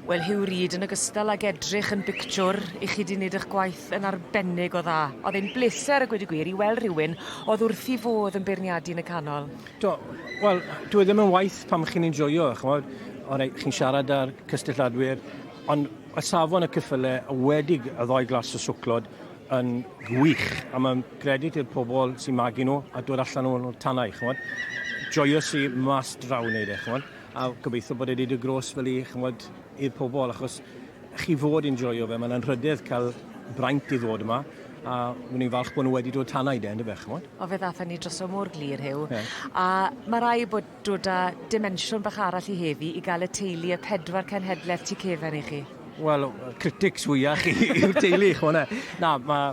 Wel Huw Reid yn ogystal ag edrych yn bictiwr 'ych chi 'di neud 'ych gwaith yn arbennig o dda. O'dd e'n bleser a gweud y gwir i weld rhywun o'dd wrth 'i fodd yn beirniadu yn y canol. Do, wel, dyw e ddim yn waith pam chi'n enjoio, ch'mod, o reit, chi'n siarad â'r cystelladwyr, ond y safon y ceffyle, wedig y ddoi glas o siwclod, yn gwych, a mae'n gredit i'r pobl sy'n magu nhw a dod allan nhw'n tanau, ch'mod. Joios i mas draw wneud e, ch'mod a gobeithio bod e wedi dod gros fel i, ch'mod, i'r pobl, achos chi fod enjoyo fe, mae'n anrhydedd cael braint i ddod yma, a mwyn i'n falch bod nhw wedi dod tanau de, yndyfe, ch'mod? O fe ddath ni droso mor glir, Huw. Yeah. A mae rai bod dod â dimensiwn bach arall i heddi i gael y teulu y pedwar cenhedlaeth tu cefen i chi. Wel, critics fwyach chi yw'r teulu, ch'mod e. Na, mae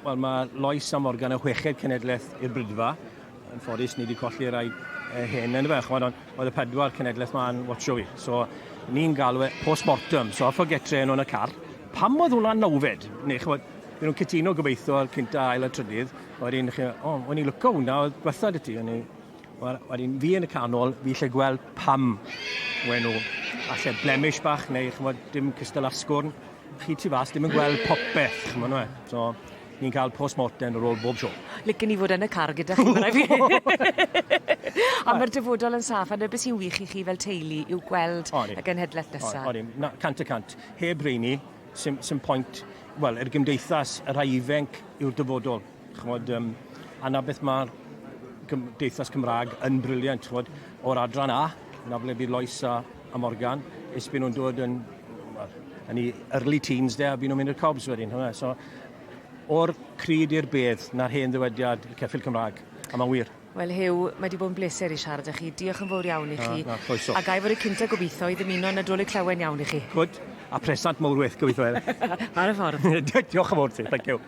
wel, ma Lois a Morgan y chweched cenhedlaeth i'r brydfa, Yn ffodus, ni wedi colli rai hen yn y fe, ch'mod, ond oedd y pedwar cenedlaeth ma'n watsio fi. So, ni'n galw e post-mortem. So, off o getre yn y car. Pam oedd hwnna'n nawfed? Neu, ch'mod, byd nhw'n cytuno gobeithio ar cynta, ail a trydydd. Wedyn, chi, o, oh, o'n i'n lyco hwnna, oedd gwetha dy ti. O'n i, wedyn, fi yn y canol, fi eisiau gweld pam wen nhw. Alle blemish bach, neu, ch'mod, dim cystal asgwrn. Chi tu fas ddim yn gweld popeth, ch'mod, no e. So, Ni'n cael post-mortem ar ôl bob sioe. Licen i fod yn y car gyda chi ma' rai' fi. A ma'r dyfodol yn saff a 'na be' sy'n wych i chi fel teulu yw gweld y genhedlaeth nesa. Odi, na, 100%. Heb rheini, sim, sim point, wel, i'r gymdeithas, y rhai ifenc yw'r dyfodol. Ch'mod, um, a 'na beth mae'r gymdeithas Cymraeg yn brilliant, ch'mod, o'r adran A, 'na ble bydd Lois a, a Morgan, is byd nhw'n dod yn, well, yn ei early teens de, a byd nhw'n mynd i'r Cobs wedyn. So, O'r crud i'r bedd, 'na'r hen ddywediad y ceffyl Cymraeg, a mae'n wir. Wel Huw, mae 'di bod yn bleser i siarad â chi. Diolch yn fowr iawn i chi. Na, na, croeso. A gai fod y cynta gobeithio i ddymuno Nadolig Llawen iawn i chi. Good, a presant mowr weth gobeithio hefyd. Ar y ffordd. Diolch yn fowr ti, thank you.